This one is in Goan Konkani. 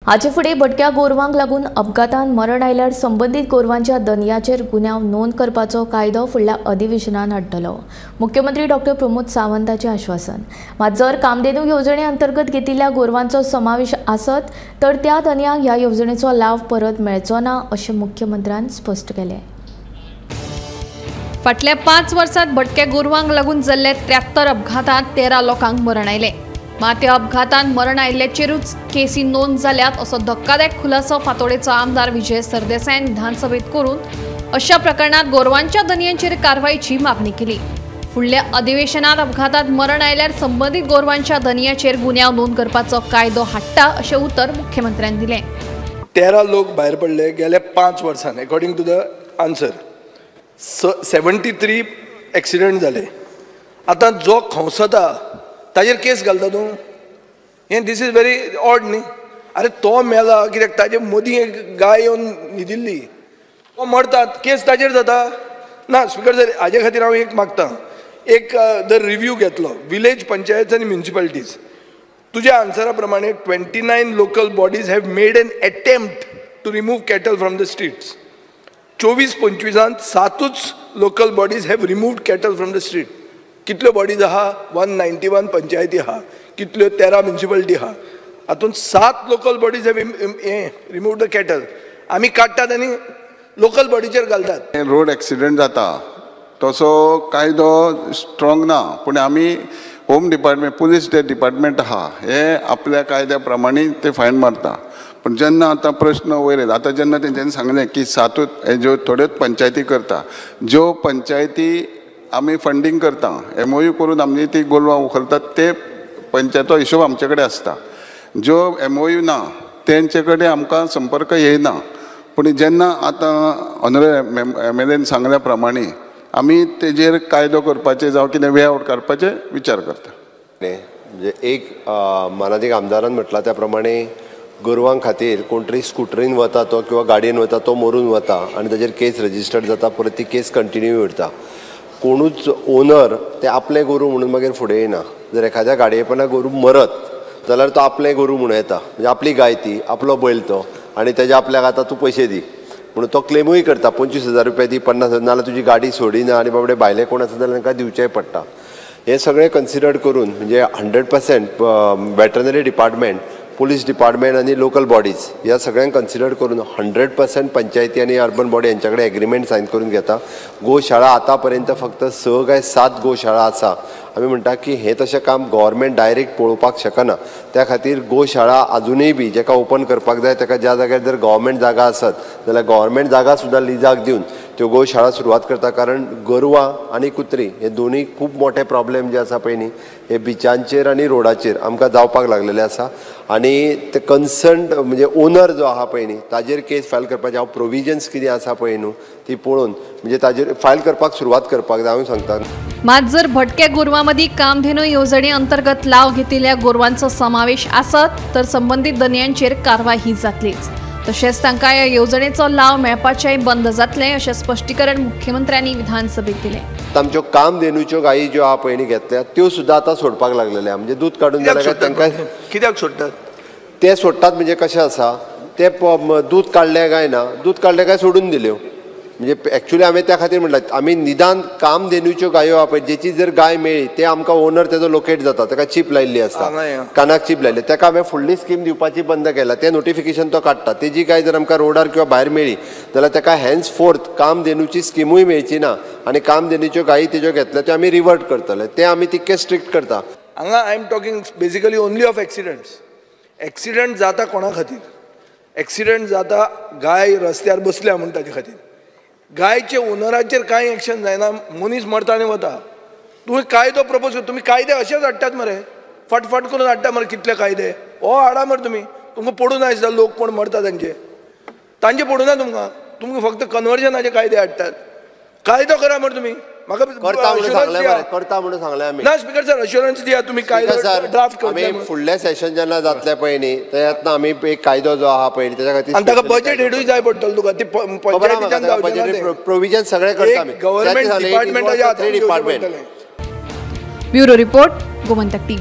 हाचे फुडें भटक्या गोरवांक लागून अपघातान मरण आयल्यार संबंदीत गोरवांच्या दनयाचेर गुन्यांव नोंद करपाचो कायदो फुडल्या अधिवेशनान हाडटलो, मुख्यमंत्री डॉक्टर प्रमोद सावंताचें आश्वासन। मात जर कामधेनू येवजणे अंतर्गत घेतिल्ल्या गोरवांचो समावेश आसत तर त्या दनयांक ह्या येवजणेचो लाव परत मेळचो ना अशें मुख्यमंत्र्यान स्पश्ट केलें। फाटल्या 5 वर्सांत भटक्या गोरवांक लागून जाल्ले 73 अपघातांत 13 लोकांक मरण आयलें। मात त्या अपघातांत मरण आयिल्ल्याचेरूच केसी नोंद जाल्यात असो धक्कादायक खुलासो फातोडेचो आमदार विजय सरदेसायान विधानसभेत करून अशा प्रकरणात गोरवांच्या दनयांचेर कारवायची मागणी केली। फुडल्या अधिवेशनात अपघातात मरण आयल्यार संबंदीत गोरवांच्या दनयाचेर गुन्यांव नोंद करपाचो कायदो हाडटा अशें उतर मुख्यमंत्र्यान दिलें। 13 लोक भायर पडले गेल्या 5 वर्सांत according to the answer 73 accident जाले। आतां जो खंवसता ताजेर केस घालता तूं, हें this is very odd न्ही। अरे तो मेला कित्याक ताजे मदीं एक गाय येवन न्हिदिल्ली, तो मरतात केस ताजेर जाता ना। स्पीकर सर, हाजे खातीर हांव एक मागता, एक the review घेतलो विलेज पंचायत आनी म्युनिसिपालिटीज, तुज्या आन्सरा प्रमाणे 29 local bodies have made an attempt to remove cattle from the streets. 24-25 सातूच local bodies have removed cattle from the street. कितल्यो बॉडीज आहा? 191 पंचायती आहा, कितल्यो 13 म्युनिसिपालिटी आहा, हातूंत 7 local bodies have remove the cattle. आमी काडटात आनी लोकल बॉडीचेर घालतात। रोड एक्सिडंट जाता तसो कायदो स्ट्रॉंग ना, पूण आमी होम डिपार्टमेंट पुलीस डिपार्टमेंट आहा हे आपल्या कायद्या प्रमाणे ते फायन मारता। पूण जेन्ना आतां प्रश्न वयर येता, आतां जेन्ना तेंच्यांनी सांगलें की सातूच ज्यो थोड्योच पंचायती करता, ज्यो पंचायती आमी फंडींग करता MOU करून आमी ती गोरवां उखलतात ते पंचायतीचो हिशोब आमचे कडेन आसता, ज्यो MOU ना तेंचे कडेन आमकां संपर्क येयना। पूण जेन्ना आतां ऑनरेबल MLA सांगल्या प्रमाणे आमी तेजेर कायदो करपाचे जावं कितें वे आवट काडपाचे विचार करता। म्हणजे एक मानादीक आमदारान म्हटलां त्या प्रमाणे गोरवां खातीर कोण तरी स्कुटरीन वता तो किंवा गाडयेन वता तो मरून वता आनी ताजेर केस रजिस्टर्ड जाता, परत ती केस कंटिन्यू उरता। कोणूच ओनर ते आपलें गोरू म्हणून मागीर फुडें येना। जर एखाद्या गाडयेपणा गोरू मरत जाल्यार तो आपलें गोरू म्हणून येता, म्हणजे आपली गाय ती, आपलो बैल तो, आनी तेज्या आपल्याक आतां तूं पयशे दी म्हणून तो क्लेमूय करता, 25,000 रुपया दी, 50,000, नाजाल्यार तुजी गाडी सोडिना आनी बाबडे भायले कोण आसा जाल्यार तांकां दिवचेंय पडटा। हें सगळें कन्सिडर करून म्हणजे 100% वेटरनरी डिपार्टमेंट, पुलीस डिपार्टमेंट आनी लोकल बॉडीज ह्या सगळ्यांक कन्सिडर करून 100% पंचायती आनी अर्बन बॉडी यांच्या कडेन एग्रीमेंट सायन करून घेता। गोशाळा आतां पर्यंत फक्त 6 काय 7 गोशाळा आसा। आमी म्हणटा की हें तशें काम गव्हर्मेंट डायरेक्ट पळोवपाक शकना, त्या खातीर गोशाळा आजुनूय बी जेका ओपन करपाक जाय तेका ज्या जाग्यार जर गव्हर्मेंट जागा आसत जाल्यार गव्हर्मेंट जागा सुद्दां लिजाक दिवन त्यो गोशाळा सुरवात करता। कारण गोरवां आनी कुत्री हे दोनूय खूब मोठे प्रॉब्लेम जे आसा पळय न्ही हे बिचांचेर आनी रोडाचेर आमकां जावपाक लागलेले आसा। आनी ते कन्सर्न म्हणजे ओनर जो आहा पळय न्ही ताजेर केस फायल करपाचे हांव प्रोविजन्स कितें आसा पळय न्हू ती पळोवन म्हणजे ताजेर फायल करपाक सुरवात करपाक जाय हांव सांगता। मात जर भटक्या गोरवां मदीं कामधेनू येवजणे अंतर्गत लाव घेतिल्ल्या गोरवांचो समावेश आसत तर संबंदीत दनयांचेर कारवाय ही जातलीच, तशेंच तांकां ह्या येवजणेचो लाव मेळपाचेंय बंद जातलें अशें स्पश्टीकरण मुख्यमंत्र्यांनी विधानसभेत दिलें। आमच्यो कामधेनूच्यो गायी ज्यो आहा पळय न्ही घेतल्या त्यो सुद्दां आतां सोडपाक लागलेल्या, म्हणजे दूद काडून जाल्यार तांकां कित्याक सोडटात ते सोडटात म्हणजे कशें आसा ते दूद काडलें काय ना, दूद काडलें काय सोडून दिल्यो, म्हणजे एक्चुअली हांवें त्या खातीर म्हणलां आमी निदान कामधेनूच्यो गायो आहा पळय जेची जर गाय मेळ्ळी ते आमकां ओनर तेजो लोकेट जाता, ताका चीप लायिल्ली आसता, कानाक चीप लायिल्ली, ताका हांवें फुडली स्कीम दिवपाची बंद केला। तें नोटिफिकेशन तो काडटा, तेजी गाय जर आमकां रोडार किंवा भायर मेळ्ळी जाल्यार ताका हेन्स फोर्थ कामधेनूची स्किमूय मेळची ना आनी कामधेनूच्यो गायी तेज्यो घेतल्या त्यो आमी रिवर्ट करतले, ते आमी तितके स्ट्रिक्ट करता। हांगा I am talking basically only of accidents. Accident जाता कोणा खातीर? एक्सिडंट जाता गाय रस्त्यार बसल्या म्हूण ताजे खातीर। गायचे ओनराचेर कांय एक्शन जायना, मनीस मरता आनी वता। तुवें कायदो प्रपोज कर, तुमी कायदे अशेच हाडटात मरे, फटफट करून हाडटा मरे, कितले कायदे हो हाडा मरे तुमी, तुमकां पडूं ना दिसता लोक कोण मरता तांचे, तांचे पडूं ना तुमकां, तुमकां फक्त कन्वर्जनाचे कायदे हाडटात। कायदो करा मरे तुमी, म्हाका करता म्हणून सांगलें आमी ना स्पीकर सर, अश्युरन्स दिया तुमी कायदो ड्राफ्ट करता। फुडल्या सेशन जेन्ना जातलें पळय न्ही तेन्ना आमी एक कायदो जो आहा पळय न्ही तेच्या खातीर आनी ताका बजेट हेडूय जाय पडटलो तुका, ती पंचायतीच्यान जावचें ना, प्रोविजन सगळें करता आमी, गव्हर्मेंट डिपार्टमेंटाच्या हातांत. Bureau report, Gomantak TV.